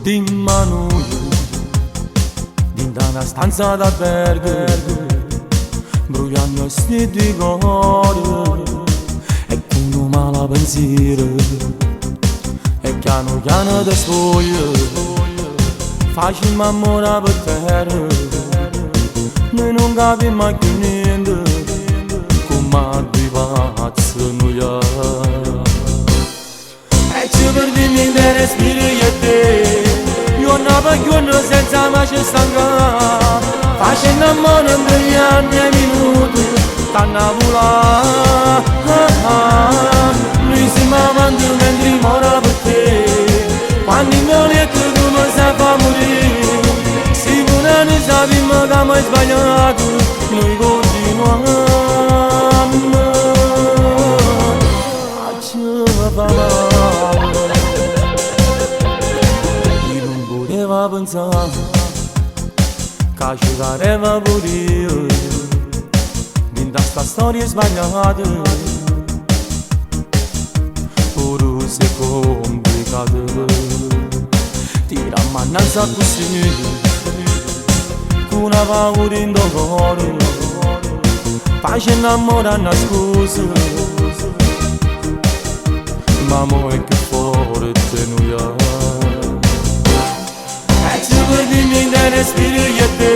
Perdimmo nuje Dint' a na stanza d'albergo 'Mbruglianno 'sti duje core E cu nu malapensiero E chianu chiano te spuoglie Facimmo ammore pe terra Nuje nun capimmo cchiù niente Comme a duje pazze nuje E ce perdimmo 'int' 'e respiro io e te Juorno pe juorno senza maje ce stancà Facenno ammore 'mbruglianno 'e minute C'hanna vulà Nuje simmo amanti mentre i' moro pe te Quanno 'int' 'o lietto tu me sai fa murì Si pure nuje sapimmo che abbiamo sbagliato Noi continuiamo a ce fa male Io nun putevo pensà Ca ce carevo pure io Dint' a 'sta storia sbagliata Pure se è complicata Tirammo annanze accussì Cu na paura 'int' 'o core Facenno ammore annascuso Ma mo è cchiù forte 'e nuje E ce perdimmo 'int' 'e respiro io e te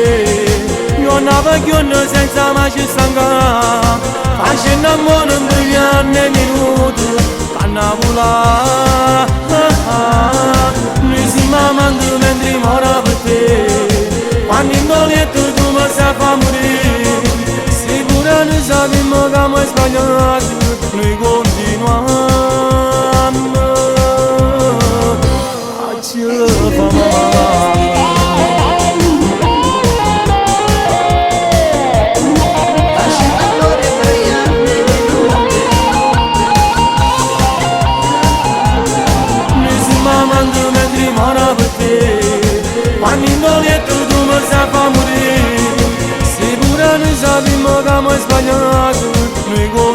Juorno pe juorno senza maje ce stancà Facenno ammore 'mbruglianno 'e minute C'hanna vulà Nuje simmo amanti mentre i' moro pe te Quanno 'int' 'o lietto tu me sai fa murì Si pure nuje sapimmo che abbiamo sbagliato Noi continuiamo a ce fa male Facenno ammore 'mbruglianno 'e minute. Nuje simmo amanti mentre i' moro pe te Quanno 'int' 'o lietto tu me sai fa murì Si pure nuje sapimmo che abbiamo sbagliato Noi.